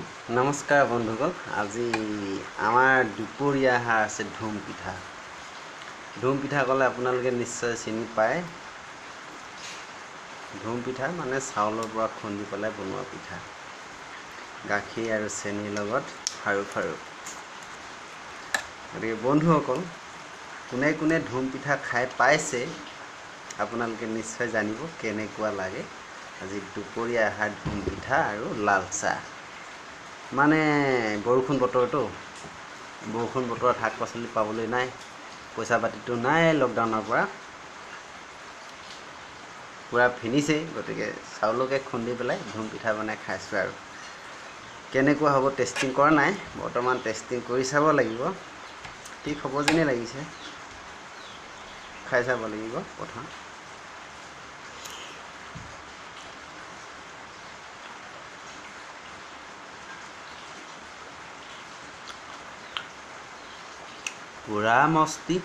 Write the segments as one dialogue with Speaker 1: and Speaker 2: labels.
Speaker 1: নমস্কাৰ বন্ধুসকল, আজি আমাৰ দুপৰীয়া আহাৰ আছে ধুম পিঠা। ধুম পিঠা ক'লে আপোনালোকে নিশ্চয় চিনি পায়। ধুম পিঠা মানে চাউলৰ পৰা খুন্দি পেলাই বনোৱা পিঠা, গাখীৰ আৰু চেনিৰ লগত ফাৰু ফাৰু। গতিকে বন্ধুসকল, কোনে কোনে ধুম পিঠা খাই পাইছে আপোনালোকে নিশ্চয় জানিব কেনেকুৱা লাগে। আজি দুপৰীয়া আহাৰ ধুম পিঠা আৰু লাল চাহ। মানে বৰষুণ বতৰতো, বৰষুণ বতৰত শাক পাচলি পাবলৈ নাই, পইচা পাতিটো নাই, লকডাউনৰ পৰা পূৰা ফিনিছেই। গতিকে চাউলকে খুন্দি পেলাই ধুম পিঠা বনাই খাইছোঁ। আৰু কেনেকুৱা হ'ব টেষ্টিং কৰা নাই, বৰ্তমান টেষ্টিং কৰি চাব লাগিব। ঠিক হ'ব যেনেই লাগিছে, খাই চাব লাগিব প্ৰথম। পূৰা মস্তি।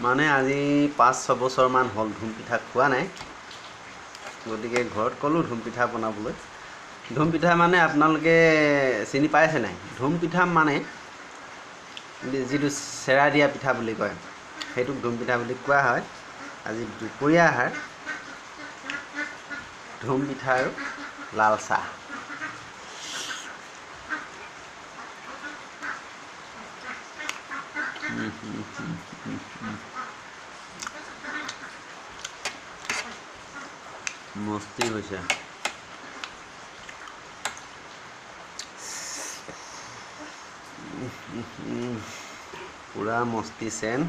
Speaker 1: মানে আজি 5-6 বছৰমান হ'ল ধুম পিঠা খোৱা নাই। গতিকে ঘৰত ক'লোঁ ধুম পিঠা বনাবলৈ। ধুম পিঠা মানে আপোনালোকে চিনি পাইছে নাই? ধুম পিঠা মানে যিটো চেৰা দিয়া পিঠা বুলি কয়, সেইটোক ধুম পিঠা বুলি কোৱা হয়। আজি দুপৰীয়া আহাৰ ধুম পিঠা আৰু লাল চাহ। মস্তি হৈছে। পূৰা মস্তি চেন।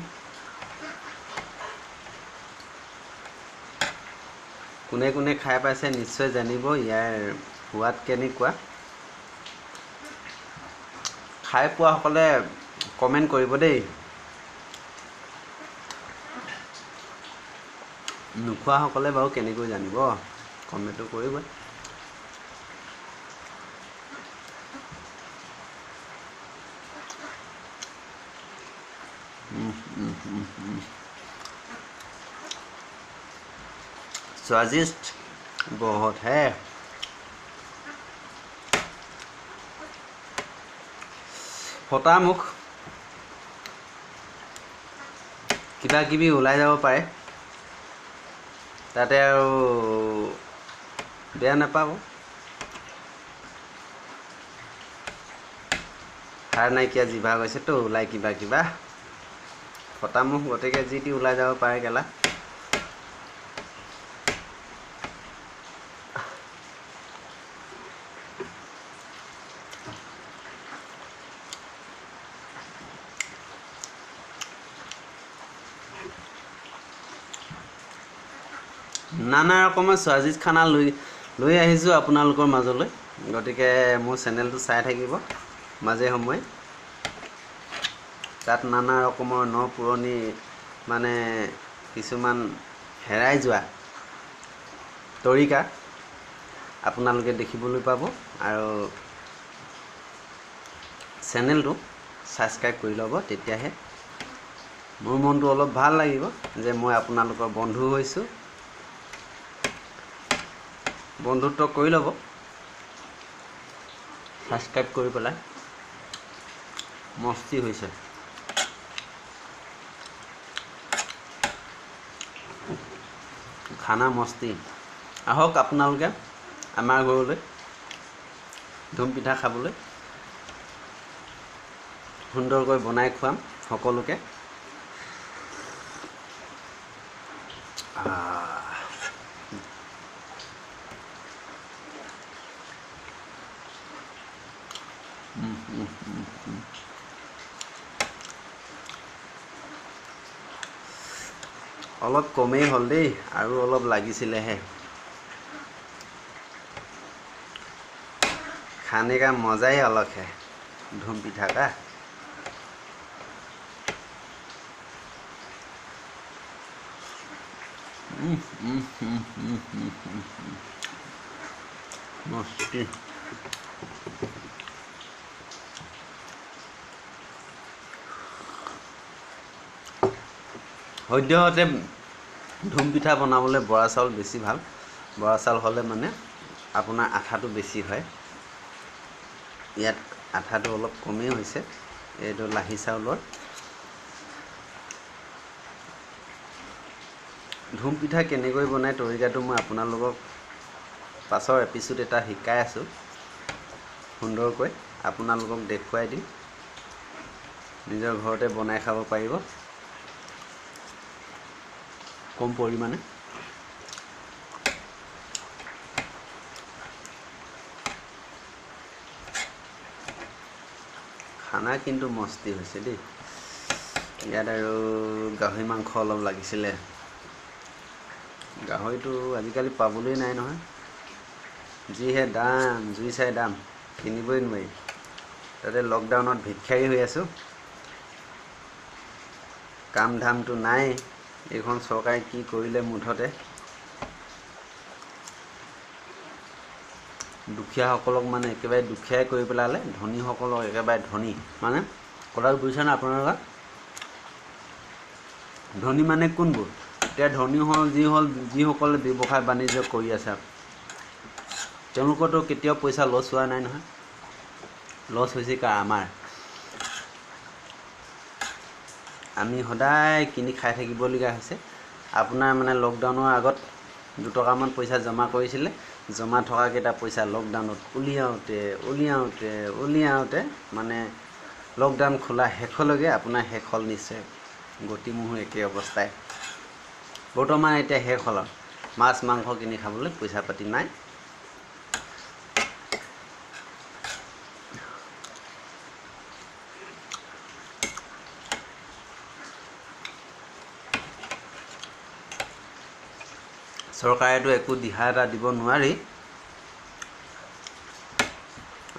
Speaker 1: কোনে কোনে খাই পাইছে নিশ্চয় জানিব ইয়াৰ সোৱাদ কেনেকুৱা। খাই পোৱাসকলে কমেণ্ট কৰিব দেই, নোখোৱাসকলে বাৰু কেনেকৈ জানিব, কমেণ্টটো কৰিবই। स्वादिष्ट बहुत है। ফটামুখ কিবা কিবি ওলাই যাব পাৰে, তাতে আৰু বেয়া নাপাব। সাৰ নাইকিয়া জিভা গৈছেতো, ওলাই কিবা কিবা ফটামুখ, গতিকে যি টি ওলাই যাব পাৰে কেলা। নানা ৰকমৰ স্বাদিষ্ট খানা লৈ লৈ আহিছোঁ আপোনালোকৰ মাজলৈ। গতিকে মোৰ চেনেলটো চাই থাকিব মাজে সময়ে। তাত নানা ৰকমৰ ন পুৰণি মানে কিছুমান হেৰাই যোৱা তৰিকা আপোনালোকে দেখিবলৈ পাব। আৰু চেনেলটো ছাবস্ক্ৰাইব কৰি ল'ব, তেতিয়াহে মোৰ মনটো অলপ ভাল লাগিব যে মই আপোনালোকৰ বন্ধু হৈছোঁ। বন্ধুত্ব কৰি ল'ব ছাবস্ক্ৰাইব কৰি পেলাই। মস্তি হৈছে। খানা মস্তি। আহক আপোনালোকে আমাৰ ঘৰলৈ ধুম পিঠা খাবলৈ, সুন্দৰকৈ বনাই খুৱাম সকলোকে। অলপ কমেই হ'ল দেই, আৰু অলপ লাগিছিলেহে। খানে কা মজাই অলগ হে ধুম পিঠা কা। মস্তি। সদ্যহতে ধুম পিঠা বনাবলৈ বৰা চাউল বেছি ভাল। বৰা চাউল হ'লে মানে আপোনাৰ আঠাটো বেছি হয়। ইয়াত আঠাটো অলপ কমেই হৈছে, এইটো লাহি চাউলৰ। ধুম পিঠা কেনেকৈ বনায় তৰিকাটো মই আপোনালোকক পাছৰ এপিছ'ড এটা শিকাই আছোঁ, সুন্দৰকৈ আপোনালোকক দেখুৱাই দিম। নিজৰ ঘৰতে বনাই খাব পাৰিব কম পৰিমাণে। খানা কিন্তু মস্তি হৈছে দেই। ইয়াত আৰু গাহৰি মাংস অলপ লাগিছিলে। গাহৰিটো আজিকালি পাবলৈ নাই নহয়, যিহে দাম, জুই চাই দাম, কিনিবই নোৱাৰি। তাতে লকডাউনত ভিক্ষাৰী হৈ আছোঁ, কাম ধামটো নাই। এইখন চৰকাৰে কি কৰিলে মুঠতে দুখীয়াসকলক মানে একেবাৰে দুখীয়াই কৰি পেলালে, ধনীসকলক একেবাৰে ধনী। মানে কথাটো বুজিছেনে আপোনালোকে? ধনী মানে কোনবোৰ? এতিয়া ধনী হ'ল যিসকলে ব্যৱসায় বাণিজ্য কৰি আছে, তেওঁলোকৰতো কেতিয়াও পইচা লছ হোৱা নাই নহয়। লছ হৈছে কাৰ? আমাৰ। আমি সদায় কিনি খাই থাকিবলগীয়া হৈছে। আপোনাৰ মানে লকডাউনৰ আগত 2 টকামান পইচা জমা কৰিছিলে, জমা থকাকেইটা পইচা লকডাউনত উলিয়াওঁতে উলিয়াওঁতে উলিয়াওঁতে মানে লকডাউন খোলা শেষলৈকে আপোনাৰ শেষ হ'ল নিশ্চয়। গতিমোহো একে অৱস্থাই বৰ্তমান এতিয়া শেষ হ'ল। মাছ মাংস কিনি খাবলৈ পইচা পাতি নাই। চৰকাৰেতো একো দিহা এটা দিব নোৱাৰি,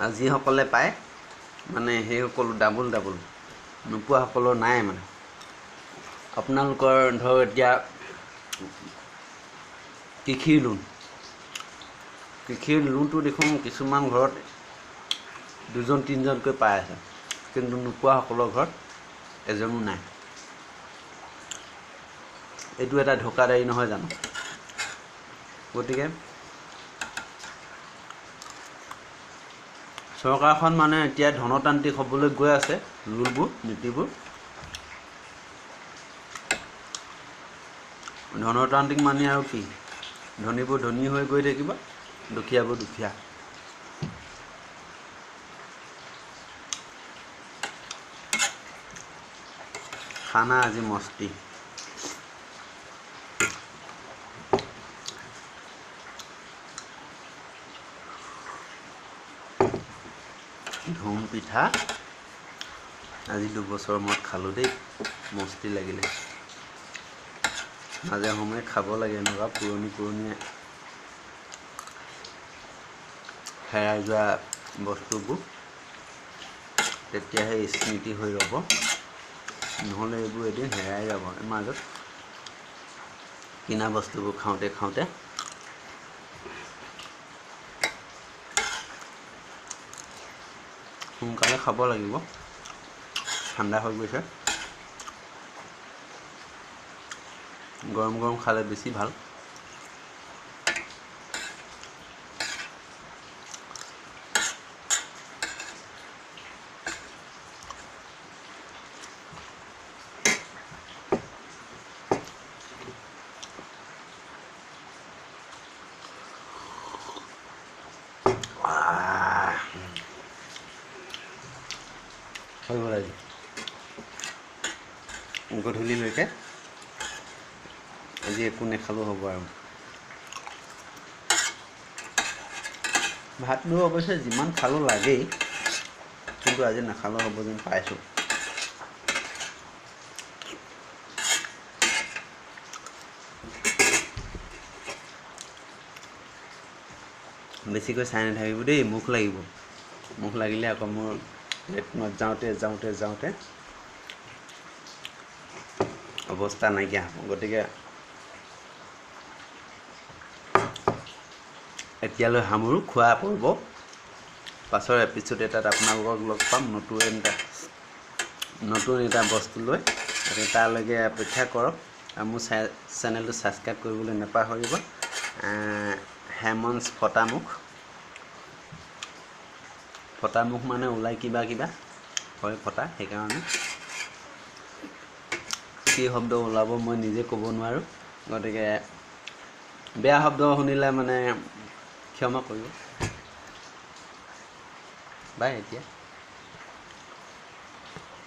Speaker 1: আৰু যিসকলে পায় মানে সেইসকলো ডাবুল ডাবুল, নোপোৱাসকলৰ নাই। মানে আপোনালোকৰ ধৰক এতিয়া কৃষিৰ লোন, কৃষিৰ লোনটো দেখোন কিছুমান ঘৰত 2জন 3জনকৈ পাই আছে, কিন্তু নোপোৱাসকলৰ ঘৰত এজনো নাই। এইটো এটা ধোকাদাৰী নহয় জানো? গতিকে চৰকাৰখন মানে এতিয়া ধনতান্ত্ৰিক হ'বলৈ গৈ আছে, ৰুলবোৰ, নীতিবোৰ। ধনতান্ত্ৰিক মানে আৰু কি? ধনীবোৰ ধনী হৈ গৈ থাকিব, দুখীয়াবোৰ দুখীয়া। খানা আজি মস্তি। ধুম পিঠা আজি 2 বছৰৰ মূৰত খালোঁ দেই, মস্তি লাগিলে। মাজে সময়ে খাব লাগে এনেকুৱা পুৰণি পুৰণি হেৰাই যোৱা বস্তুবোৰ, তেতিয়াহে স্মৃতি হৈ ৰ'ব, নহ'লে এইবোৰ এদিন হেৰাই যাব। মাজত কিনা বস্তুবোৰ খাওঁতে খাওঁতে সোনকালে খাব লাগিব, ঠাণ্ডা হৈ গৈছে। গৰম গৰম খালে বেছি ভাল। হৈ গ'ল আজি গধূলিলৈকে আজি একো নেখালেও হ'ব আৰু। ভাতটো অৱশ্যে যিমান খালেও লাগেই, কিন্তু আজি নাখালেও হ'ব যেন পাইছোঁ। বেছিকৈ চাই নাথাকিব দেই, মুখ লাগিব। মুখ লাগিলে আকৌ মোৰ লেট্ৰিনত যাওঁতে যাওঁতে যাওঁতে অৱস্থা নাইকিয়া হ'ব। গতিকে এতিয়ালৈ সামৰোঁ, খোৱা পৰ্ব। পাছৰ এপিছ'ড এটাত আপোনালোকক লগ পাম নতুন এটা বস্তু লৈ। গতিকে তালৈকে অপেক্ষা কৰক আৰু মোৰ চেনেলটো ছাবস্ক্ৰাইব কৰিবলৈ নাপাহৰিব। হেমন্স ফটামুখ। ফটামুখ মানে ওলাই কিবা কিবা হয় ফটা, সেইকাৰণে কি শব্দ ওলাব মই নিজে ক'ব নোৱাৰোঁ। গতিকে বেয়া শব্দ শুনিলে মানে ক্ষমা কৰিব। বাই এতিয়া।